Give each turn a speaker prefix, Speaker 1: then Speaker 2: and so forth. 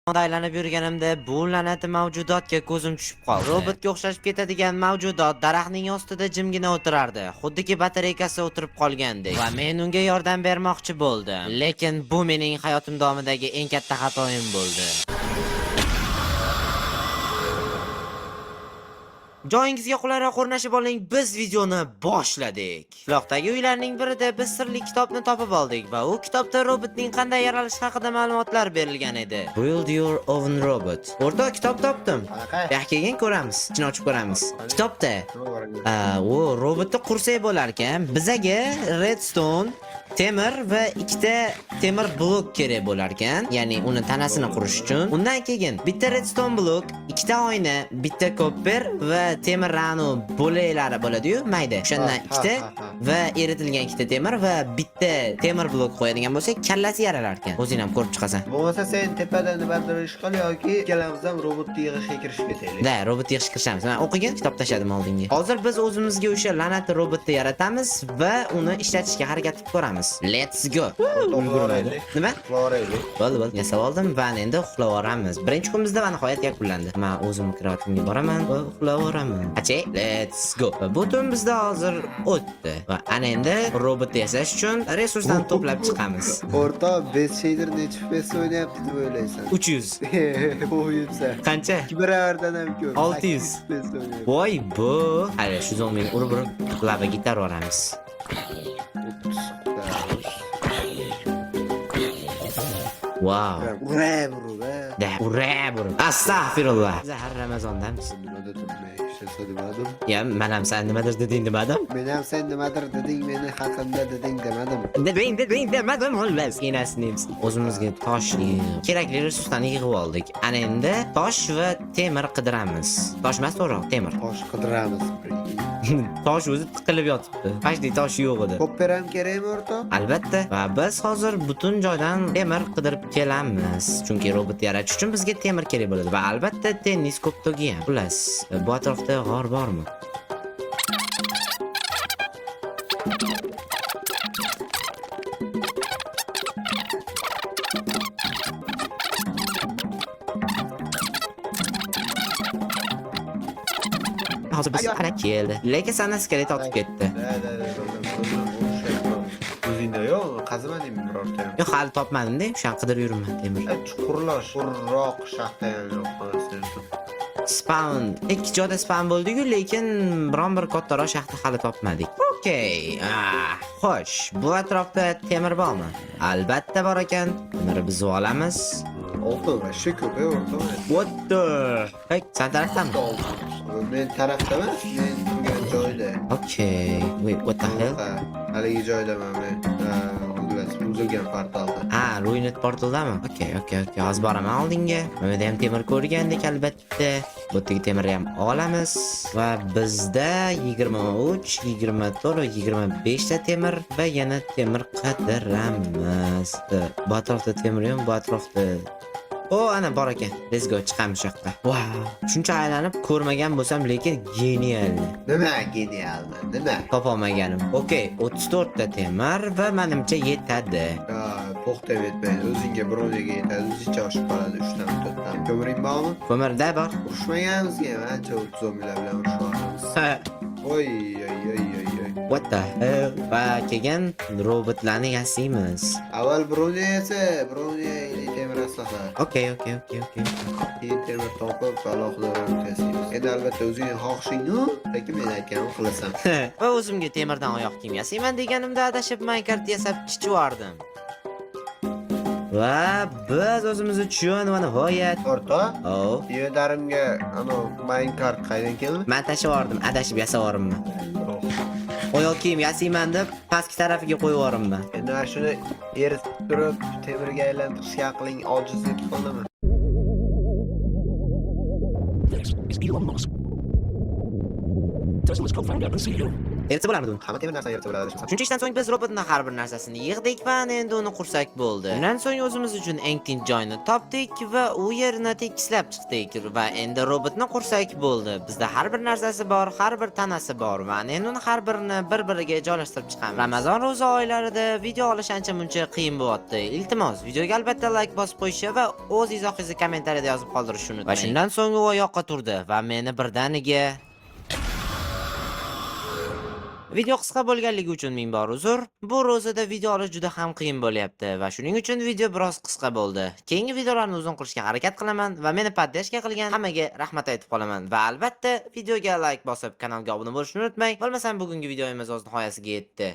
Speaker 1: Aylanib yurganimda bu la'nati mavjudotga ko'zim tushib qoldi. Robotga o'xshashib ketadigan mavjudot daraxtning ostida jimgina o'tirardi, xuddiki batareykasi o'tirib qolgandek. Va men unga yordam bermoqchi bo'ldim. Lekin bu mening hayotim davomidagi eng katta xatoyim bo'ldi. Joyingizga qulayroq o'rnashib oling, biz videoni boshladik. Qishloqdagi uylarning birida biz sirli kitobni topib oldik va u kitobda robotning qanday yaralishi haqida ma'lumotlar berilgan edi. Build your own robot. O'rtoq, kitob topdim.
Speaker 2: Qanaqa?
Speaker 1: Yo'q, keyin ko'ramiz. Ichini ochib ko'ramiz. Kitobda
Speaker 2: Nima bor ekan?
Speaker 1: U robotni qursak bo'lar ekan. Bizaga redstone, temir va ikkita temir blok kerak bo'lar ekan, ya'ni uni tanasini qurish uchun. Undan keyin bitta redstone blok, ikkita oyna, bitta copper va temir ranu bo'laklari bo'ladi-yu, mayda. O'shandan ikkita
Speaker 2: ha, ha, ha.
Speaker 1: va eritilgan ikkita temir va bitta temir blok qo'yadigan bo'lsak, kallasi yaralar ekan. O'zing ham ko'rib chiqasan.
Speaker 2: Bo'lmasa sen tepada nimadir ish qil yoki ikkalamiz ham robotni yig'ishga kirishib ketaylik.
Speaker 1: Да, robot yig'ishga kirishamiz. Men o'qigan kitob tashladim oldinga. Hozir biz o'zimizga o'sha la'nati robotni yaratamiz va uni ishlatishga harakat qilib ko'ramiz. Let's go.
Speaker 2: Uxlavoraylik.
Speaker 1: Nima?
Speaker 2: Uxlavoraylik.
Speaker 1: Bo'ldi, bo'ldi. Yasab oldim va endi uxlab yuboramiz. Birinchi kun bizda va nihoyat yakunlandi. Men o'zim krovatimga boraman va uxlab yuboraman. Achi, let's go. Va bu tun bizda hozir o'tdi. Va ana endi robotni yasash uchun resursdan to'plab chiqamiz.
Speaker 2: O'rtoq, bez shader necha FPS o'ynayapti deb o'ylaysan?
Speaker 1: 300.
Speaker 2: O'yibsan.
Speaker 1: Qancha?
Speaker 2: Ikki baravardan ham ko'p.
Speaker 1: 600.
Speaker 2: 800 FPS o'ynayapti.
Speaker 1: Voy bu. Hali shu zombini urib urib labaga itarib yuboramiz.
Speaker 2: 30.
Speaker 1: Wow.
Speaker 2: Ura urib, ha.
Speaker 1: Да, ura urib. Astag'firullah. Zahar Ramazondamiz.
Speaker 2: Nima dedim men? Hech narsa demadim.
Speaker 1: Ya, men ham sen nimadir deding demadim.
Speaker 2: Men ham sen nimadir deding, meni haqimda deding demadim.
Speaker 1: Deding, deding demadim xullas. Enasini emsin. O'zimizga tosh kerakli resurslarni yig'ib oldik. Ana endi tosh va temir qidiramiz. Tosh emas, to'g'ri, temir.
Speaker 2: Tosh qidiramiz.
Speaker 1: Tosh o'zi tiqilib yotibdi. Почти tosh yo'q edi.
Speaker 2: Copper ham kerakmi, o'rtoq?
Speaker 1: Albatta. Va biz hozir butun joydan temir qidirib kelamiz. Chunki robot yaratish uchun bizga temir kerak bo'ladi va albatta tennis koptogi ham. Xullas, bu atrofda g'or bormi? Hozir biz ana keldi. Lekin sandan skelet otib ketdi.
Speaker 2: Да, да, да, bildim, bildim, urushyapman. O'zingda yo'q, qazimadingmi birorta ham?
Speaker 1: Yo'q, hali topmadim-da, o'shan qidirib yuribman temir.
Speaker 2: Chuqurlar, chuqurroq shaxta ham yo'q qolsa.
Speaker 1: Spawn. Ikki joyda spawn bo'ldi-yu, lekin biron bir kattaroq shaxta hali topmadik. Okey. Xo'sh, bu atrofda temir bormi? Albatta bor ekan. Temirni biz olamiz.
Speaker 2: Oltin вообще ko'p, ey o'rtoq.
Speaker 1: What the heck? San tarafdami?
Speaker 2: Oltin. Men tarafda emas, men turgan joyda.
Speaker 1: Okey. Wait, what the hell?
Speaker 2: Ha, haligi joydaman men. Ha, xullas, buzilgan portalda.
Speaker 1: Ha, Ruined portaldami? Okey. Hozir boraman oldinga. Mana yerda ham temir ko'rgandik albatta. Bu yerdagi temirni ham olamiz va bizda 23, 24 va 25 ta temir va yana temir qidiramiz. Bu atrofda temir yo'q, bu atrofda. O, ana bor ekan. Let's go, chiqamiz shu yoqqa. Wow. Shuncha aylanib ko'rmagan bo'lsam, lekin genial.
Speaker 2: Nima genialmi? Nima?
Speaker 1: Topolmaganim. Okey, 34 ta temir va menimcha yetadi.
Speaker 2: Ha, to'xtab yetmaydi. O'zingga birovga yetadi, o'zicha oshib qoladi 3 dan 4 dan. Ko'miring bormi?
Speaker 1: Ko'mirda bor.
Speaker 2: Urushmaganimizga ham ancha zombilar bilan urushyapmiz. Oy, oy, oy, oy, oy.
Speaker 1: What the hell? Va keyin robotlarni yasaymiz.
Speaker 2: Avval bronya yasa, bronya или temir aslaha.
Speaker 1: Okey.
Speaker 2: Keyin temir topib, alohida robot yasaymiz. Endi albatta o'zingning xohishing-u, lekin men aytganimni qilasan.
Speaker 1: Va o'zimga temirdan oyoq kiyim yasayman deganimda adashib minecart yasab chichib yubordim. Va biz o'zimiz uchun va nihoyat
Speaker 2: O'rtoq,
Speaker 1: Oh,
Speaker 2: yedarimga ano minecart qaydan keldi?
Speaker 1: Men tashlab yubordim, adashib yasab yuboribman. Oyoq kiyim yasayman deb pastki tarafiga qo'yib yuboribman.
Speaker 2: Endi mana shuni eritib turib temirga aylantirishga aqling ojizlik qildimi?
Speaker 3: This is Elon Musk.
Speaker 1: Eritsa bo'larmidi uni?
Speaker 2: Hamma temir narsani eritsa bo'ladi, adashmasam.
Speaker 1: Shuncha ishdan so'ng biz robotni har bir narsasini yig'dik va endi uni qursak bo'ldi. Undan so'ng o'zimiz uchun eng tinch joyni topdik va u yerni tekislab chiqdik va endi robotni qursak bo'ldi. Bizda har bir narsasi bor, har bir tanasi bor va endi uni har birini bir-biriga joylashtirib chiqamiz. Ramazon ro'za oylarida video olish ancha muncha qiyin bo'lyapti. Iltimos, videoga albatta like bosib qo'yishni va o'z izohingizni kommentariyada yozib qoldirishni unutmang. Va shundan so'ng u oyoqqa turdi va meni birdaniga. Video qisqa bo'lganligi uchun ming bor uzr. Bu ro'zada video olish juda ham qiyin bo'lyapti va shuning uchun video biroz qisqa bo'ldi. Keyingi videolarni uzun qilishga harakat qilaman va meni поддержка qilgan hammaga rahmat aytib qolaman va albatta videoga like bosib, kanalga obuna bo'lishni unutmang. Bo'lmasam, bugungi videomiz o'z nihoyasiga yetdi.